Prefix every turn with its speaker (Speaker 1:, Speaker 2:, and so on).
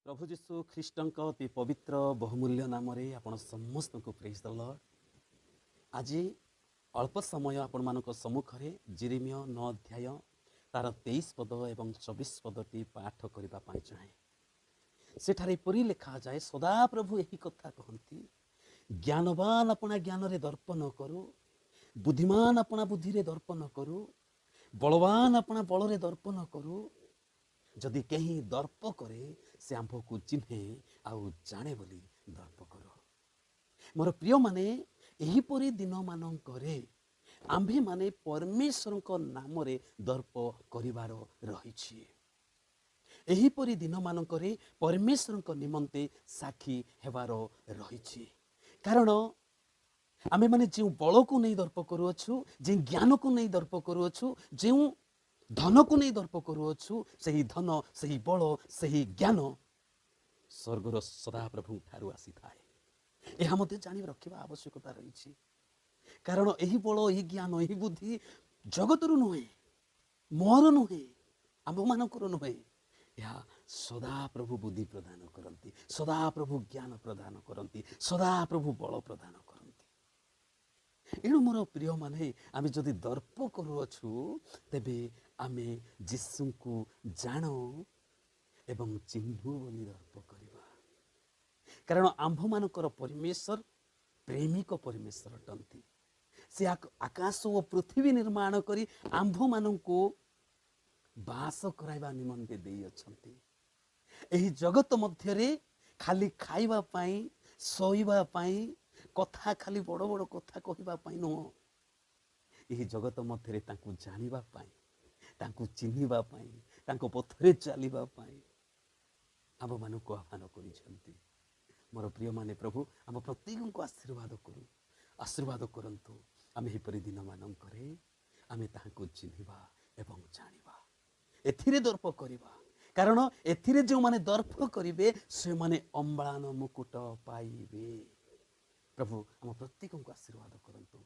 Speaker 1: ପ୍ରଭୁ ଯୀଶୁ ଖ୍ରୀଷ୍ଟଙ୍କ ଅତି ପବିତ୍ର ବହୁମୂଲ୍ୟ ନାମରେ ଆପଣ ସମସ୍ତଙ୍କୁ ପ୍ରେଜ୍ ଦ ଲର୍ଡ। ଆଜି ଅଳ୍ପ ସମୟ ଆପଣମାନଙ୍କ ସମ୍ମୁଖରେ ଜିରିମିୟ 9 ଅଧ୍ୟାୟ ତାର 23 ପଦ ଏବଂ 24 ପଦଟି ପାଠ କରିବା ପାଇଁ ଚାହେଁ। ସେଠାରେ ଏପରି ଲେଖାଯାଏ, ସଦାପ୍ରଭୁ ଏହି କଥା କହନ୍ତି, ଜ୍ଞାନବାନ ଆପଣା ଜ୍ଞାନରେ ଦର୍ପ ନ କରୁ, ବୁଦ୍ଧିମାନ ଆପଣା ବୁଦ୍ଧିରେ ଦର୍ପ ନ କରୁ, ବଳବାନ ଆପଣା ବଳରେ ଦର୍ପ ନ କରୁ। ଯଦି କେହି ଦର୍ପ କରେ, ସେ ଆମ୍ଭକୁ ଚିହ୍ନେ ଆଉ ଜାଣେ ବୋଲି ଦର୍ପ କର। ମୋର ପ୍ରିୟମାନେ, ଏହିପରି ଦିନମାନଙ୍କରେ ଆମ୍ଭେମାନେ ପରମେଶ୍ୱରଙ୍କ ନାମରେ ଦର୍ପ କରିବାର ରହିଛି। ଏହିପରି ଦିନମାନଙ୍କରେ ପରମେଶ୍ୱରଙ୍କ ନିମନ୍ତେ ସାକ୍ଷୀ ହେବାର ରହିଛି। କାରଣ ଆମେମାନେ ଯେଉଁ ବଳକୁ ନେଇ ଦର୍ପ କରୁଅଛୁ, ଯେଉଁ ଜ୍ଞାନକୁ ନେଇ ଦର୍ପ କରୁଅଛୁ, ଯେଉଁ ଧନକୁ ନେଇ ଦର୍ପ କରୁଅଛୁ, ସେହି ଧନ, ସେହି ବଳ, ସେହି ଜ୍ଞାନ ସ୍ୱର୍ଗର ସଦାପ୍ରଭୁଙ୍କ ଠାରୁ ଆସିଥାଏ। ଏହା ମଧ୍ୟ ଜାଣି ରଖିବା ଆବଶ୍ୟକତା ରହିଛି। କାରଣ ଏହି ବଳ, ଏହି ଜ୍ଞାନ, ଏହି ବୁଦ୍ଧି ଜଗତରୁ ନୁହେଁ, ମୋର ନୁହେଁ, ଆମ୍ଭମାନଙ୍କର ନୁହେଁ। ଏହା ସଦାପ୍ରଭୁ ବୁଦ୍ଧି ପ୍ରଦାନ କରନ୍ତି, ସଦାପ୍ରଭୁ ଜ୍ଞାନ ପ୍ରଦାନ କରନ୍ତି, ସଦାପ୍ରଭୁ ବଳ ପ୍ରଦାନ କରନ୍ତି। ଏଣୁ ମୋର ପ୍ରିୟମାନେ, ଆମେ ଯଦି ଦର୍ପ କରୁଅଛୁ, ତେବେ ଆମେ ଯୀଶୁଙ୍କୁ ଜାଣୁ ଏବଂ ଚିହ୍ନୁ ବୋଲି ଦର୍ପ କରିବା। କାରଣ ଆମ୍ଭମାନଙ୍କର ପରମେଶ୍ୱର ପ୍ରେମିକ ପରମେଶ୍ୱର ଅଟନ୍ତି। ସେ ଆକାଶ ଓ ପୃଥିବୀ ନିର୍ମାଣ କରି ଆମ୍ଭମାନଙ୍କୁ ବାସ କରାଇବା ନିମନ୍ତେ ଦେଇଅଛନ୍ତି। ଏହି ଜଗତ ମଧ୍ୟରେ ଖାଲି ଖାଇବା ପାଇଁ, ଶୋଇବା ପାଇଁ, କଥା ଖାଲି ବଡ଼ ବଡ଼ କଥା କହିବା ପାଇଁ ନୁହଁ, ଏହି ଜଗତ ମଧ୍ୟରେ ତାଙ୍କୁ ଜାଣିବା ପାଇଁ, ତାଙ୍କୁ ଚିହ୍ନିବା ପାଇଁ, ତାଙ୍କ ପଥରେ ଚାଲିବା ପାଇଁ ଆମ୍ଭମାନଙ୍କୁ ଆହ୍ୱାନ କରିଛନ୍ତି। ମୋର ପ୍ରିୟମାନେ, ପ୍ରଭୁ ଆମ ପ୍ରତ୍ୟେକଙ୍କୁ ଆଶୀର୍ବାଦ କରୁ, ଆଶୀର୍ବାଦ କରନ୍ତୁ। ଆମେ ଏହିପରି ଦିନମାନଙ୍କରେ ଆମେ ତାହାଙ୍କୁ ଚିହ୍ନିବା ଏବଂ ଜାଣିବା, ଏଥିରେ ଦର୍ପ କରିବା। କାରଣ ଏଥିରେ ଯେଉଁମାନେ ଦର୍ପ କରିବେ, ସେମାନେ ଅମ୍ଳାନ ମୁକୁଟ ପାଇବେ। ପ୍ରଭୁ ଆମ ପ୍ରତ୍ୟେକଙ୍କୁ ଆଶୀର୍ବାଦ କରନ୍ତୁ।